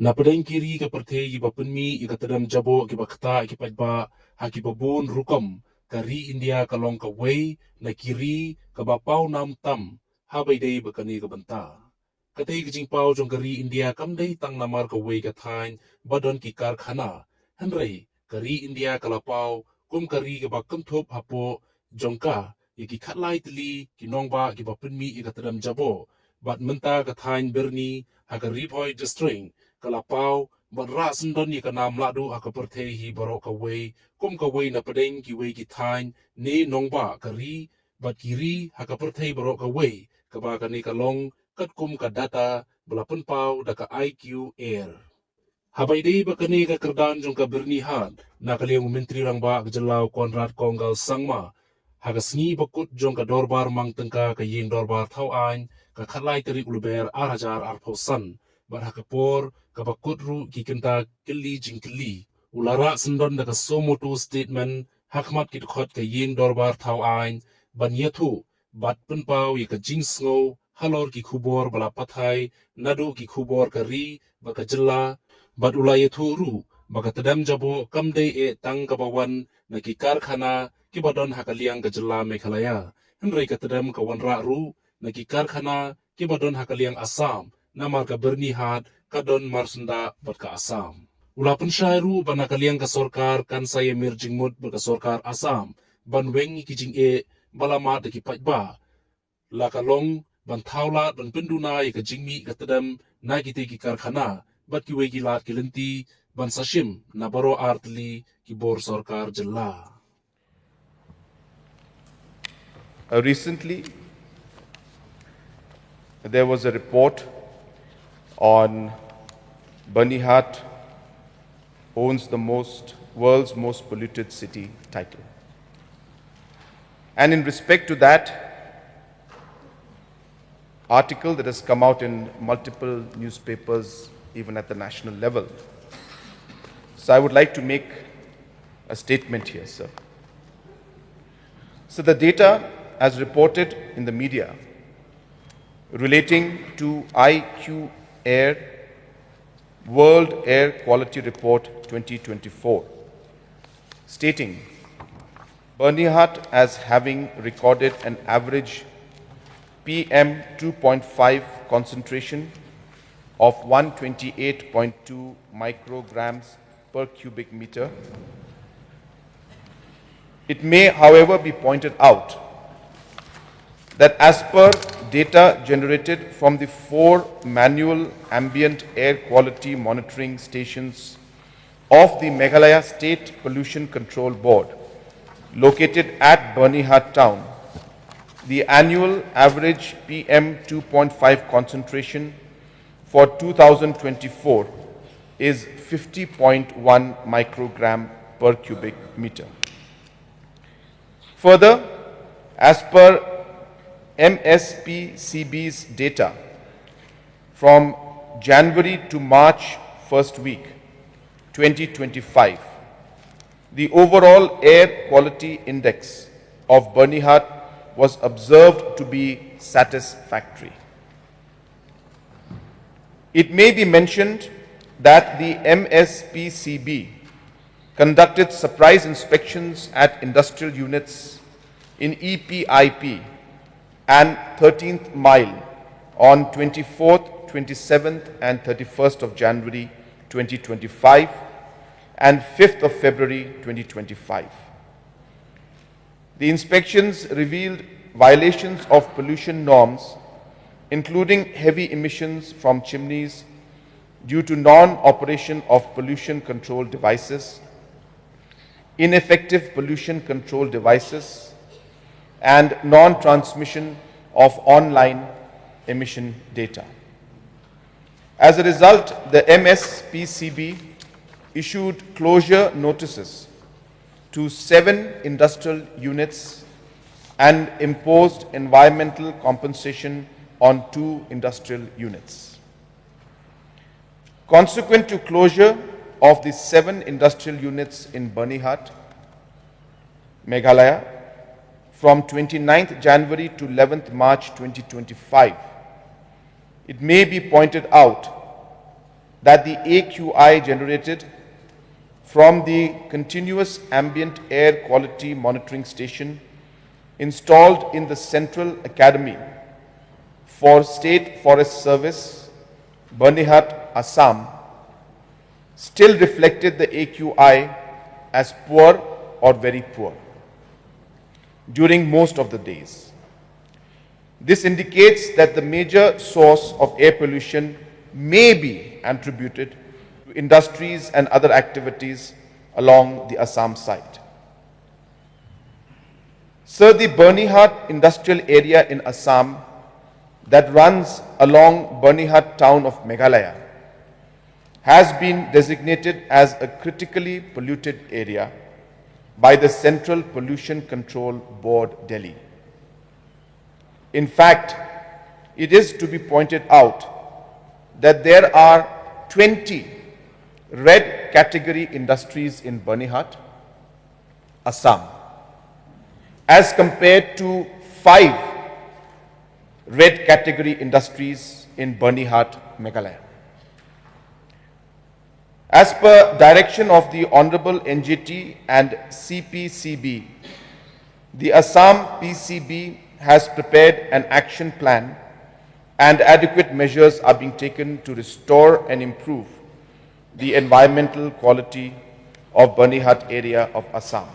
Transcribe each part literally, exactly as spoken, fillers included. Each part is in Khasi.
Na pdeng ki ri ka pyrthei kiba pynmih ïa ka tdem jaboh kiba ktah ki paidbah ha kiba bun rukom, ka ri India ka long kawei na ki ri kaba paw nam tam ha ba ïadei bad kane ka bynta. Katei ka jingpaw jong ka ri India kam dei tang namar kawei ka thaiñ ba don ki karkhana, hynrei ka ri India ka la paw kum ka ri kaba kynthup hapoh jong ka ïa ki khatlai tylli ki nongbah kiba pynmih ïa ka tdem jaboh. Bad mynta ka thaiñ Byrni ha ka Ri Bhoi District ka la paw bad rah syndon ïa ka nam lahduh ha ka pyrthei hi baroh kawei kum kawei na pdeng kiwei ki thaiñ ne nongbah ka ri bad ki ri ha ka pyrthei baroh kawei, kaba kane ka long katkum ka data ba la pynpaw da ka I Q A R. Ha ba ïadei bad kane ka kyrdan jong ka Byrnihat, na ka liang u Myntri Rangbah ka jylla u Conrad Kongkal Sangma, ha ka sngi ba kut jong ka dorbar mang tyngka ka Ïing Dorbar Thawaiñ, ka khatlai tarik u Lber ar hajar arphew san, bad ha ka por kaba kut ruh ki kynta kylli jingkylli, u la rah syndon da ka suo motu statement ha khmat ki dkhot ka Ïing Dorbar Thawaiñ ban ïathuh bad pynpaw ïa ka jingsngew halor ki khubor ba la pathai naduh ki khubor ka ri bad ka jylla, bad u la ïathuh ruh ba ka tdem jaboh kam dei eh tang kaba wan na ki karkhana kiba don ha ka liang ka jylla Meghalaya, hynrei ka tdem ka wanrah ruh na ki karkhana kiba don ha ka liang Assam, namar ka Byrnihat ka don marsyndah bad ka Assam. U la pynshai ruh ba na ka liang ka sorkar kan sa ïamir jingmut bad ka sorkar Assam ban weng ïa ki jingeh ba la mad da ki paidbah, la ka long ban thaw lad ban pynduna ïa ka jingmih ka tdem na kitei ki karkhana bad kiwei ki lad ki lynti ban sa shim na baroh ar tylli ki bor sorkar jylla. Uh, recently, there was a report on Byrnihat owns the most world's most polluted city title. And in respect to that article that has come out in multiple newspapers, even at the national level. So I would like to make a statement here, sir. So the data as reported in the media relating to I Q Air World Air Quality Report twenty twenty-four, stating Byrnihat as having recorded an average P M two point five concentration of one twenty-eight point two micrograms per cubic meter. It may, however, be pointed out that as per data generated from the four manual ambient air quality monitoring stations of the Meghalaya State Pollution Control Board located at Byrnihat town, the annual average P M two point five concentration for two thousand twenty-four is fifty point one microgram per cubic meter. Further, as per M S P C B's data, from January to March first week twenty twenty-five, the overall air quality index of Byrnihat was observed to be satisfactory. It may be mentioned that the M S P C B conducted surprise inspections at industrial units in E P I P and thirteenth Mile on twenty-fourth, twenty-seventh and thirty-first of January twenty twenty-five and fifth of February twenty twenty-five. The inspections revealed violations of pollution norms, including heavy emissions from chimneys due to non-operation of pollution control devices, ineffective pollution control devices, and non-transmission of online emission data. As a result, the M S P C B issued closure notices to seven industrial units and imposed environmental compensation on two industrial units. Consequent to closure of the seven industrial units in Byrnihat, Meghalaya, from twenty-ninth January to eleventh March twenty twenty-five, it may be pointed out that the A Q I generated from the continuous ambient air quality monitoring station installed in the Central Academy for State Forest Service, Byrnihat, Assam, still reflected the A Q I as poor or very poor during most of the days. This indicates that the major source of air pollution may be attributed to industries and other activities along the Assam site. Sir, the Byrnihat industrial area in Assam that runs along Byrnihat town of Meghalaya has been designated as a critically polluted area by the Central Pollution Control Board, Delhi. In fact, it is to be pointed out that there are twenty red category industries in Byrnihat, Assam, as compared to five red category industries in Byrnihat, Meghalaya. As per direction of the Honorable N G T and C P C B, the Assam P C B has prepared an action plan and adequate measures are being taken to restore and improve the environmental quality of Byrnihat area of Assam.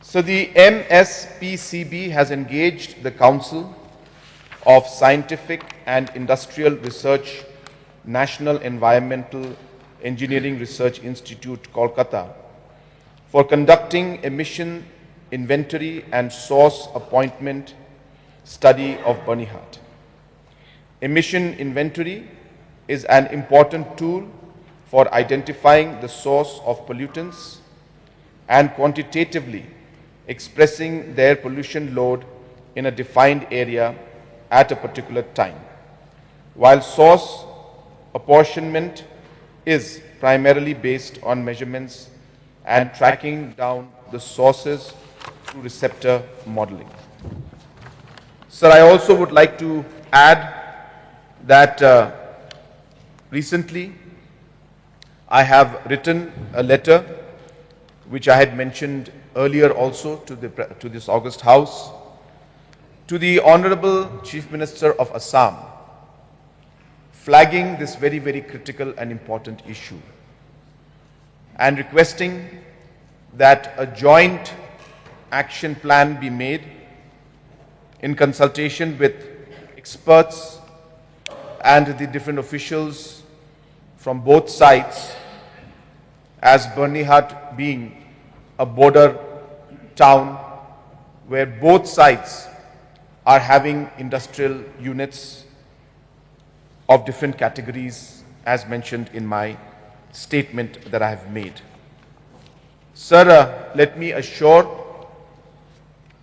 So the M S P C B has engaged the Council of Scientific and Industrial Research, National Environmental Engineering Research Institute, Kolkata, for conducting emission inventory and source appointment study of Byrnihat. Emission inventory is an important tool for identifying the source of pollutants and quantitatively expressing their pollution load in a defined area at a particular time. While source apportionment is primarily based on measurements and tracking down the sources through receptor modeling. Sir, I also would like to add that, uh, recently I have written a letter which I had mentioned earlier also to the pre-, to this august House, to the Honorable Chief Minister of Assam, flagging this very, very critical and important issue and requesting that a joint action plan be made in consultation with experts and the different officials from both sides, as Byrnihat being a border town where both sides are having industrial units of different categories as mentioned in my statement that I have made. Sir, uh, let me assure,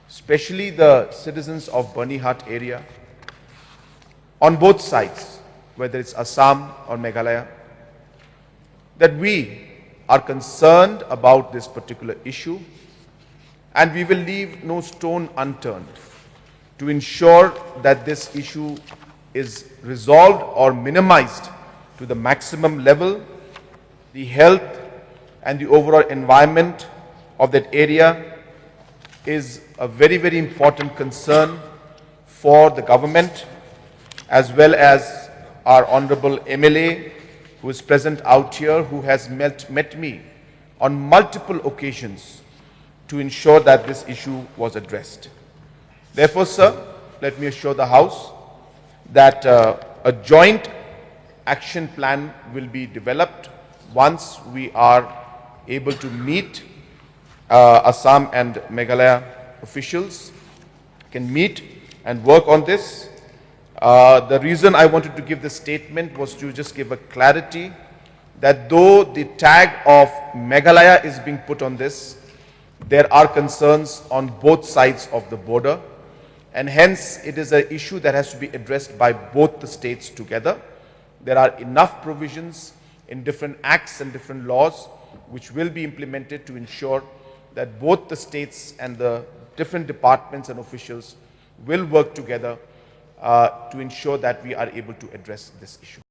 especially the citizens of Byrnihat area, on both sides, whether it's Assam or Meghalaya, that we are concerned about this particular issue and we will leave no stone unturned to ensure that this issue is resolved or minimized to the maximum level. The health and the overall environment of that area is a very, very important concern for the government, as well as our honorable M L A, who is present out here, who has met, met me on multiple occasions to ensure that this issue was addressed. Therefore, sir, let me assure the House that, uh, a joint action plan will be developed once we are able to meet, uh, Assam and Meghalaya officials, can meet and work on this. Uh, the reason I wanted to give this statement was to just give a clarity that though the tag of Meghalaya is being put on this, there are concerns on both sides of the border, and hence it is an issue that has to be addressed by both the states together. There are enough provisions in different acts and different laws which will be implemented to ensure that both the states and the different departments and officials will work together, uh, to ensure that we are able to address this issue.